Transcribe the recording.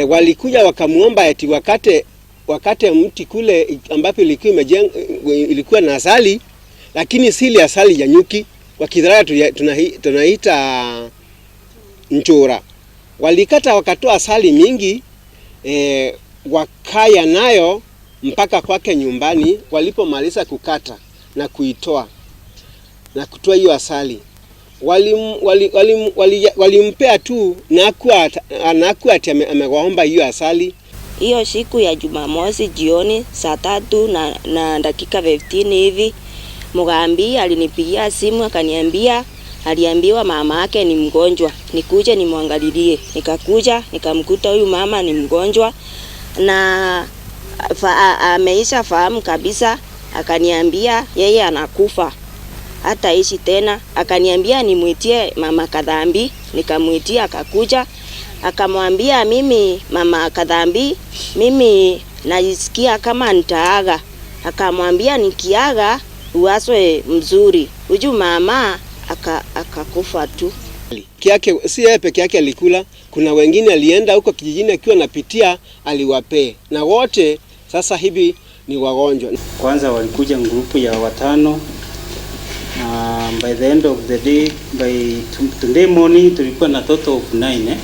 Walikuja wakamuomba eti wakate mti kule ambapo ilikuwa na asali, lakini si ile asali ya nyuki. Kwa Kidhara tunaita nchura. Walikata wakatoa asali mingi, wakaya nayo mpaka kwake nyumbani. Walipomaliza kukata na kuitoa na kutoa hiyo asali, walimpea tu na ati amewaomba hiyo asali. Hiyo siku ya Jumamosi jioni saa 3 na dakika 15 hivi, Mugambi alinipigia simu akaniambia aliambiwa mama yake ni mgonjwa, nikuje nimwangalilie. Nikakuja nikamkuta huyu mama ni mgonjwa na ameisha fahamu kabisa. Akaniambia yeye anakufa, hataishi tena. Akaniambia nimuitie mama Kadhambi, nikamuitia akakuja. Akamwambia mimi mama Kadhambi, mimi najisikia kama nitaaga. Akamwambia nikiaga uaswe mzuri. Huyu mama akakufa tu. Kiake, si yeye peke yake alikula, kuna wengine alienda huko kijijini akiwa anapitia aliwapee, na wote sasa hivi ni wagonjwa. Kwanza walikuja grupu ya watano. By the end of the day, by today morning tulikuwa na total of 9.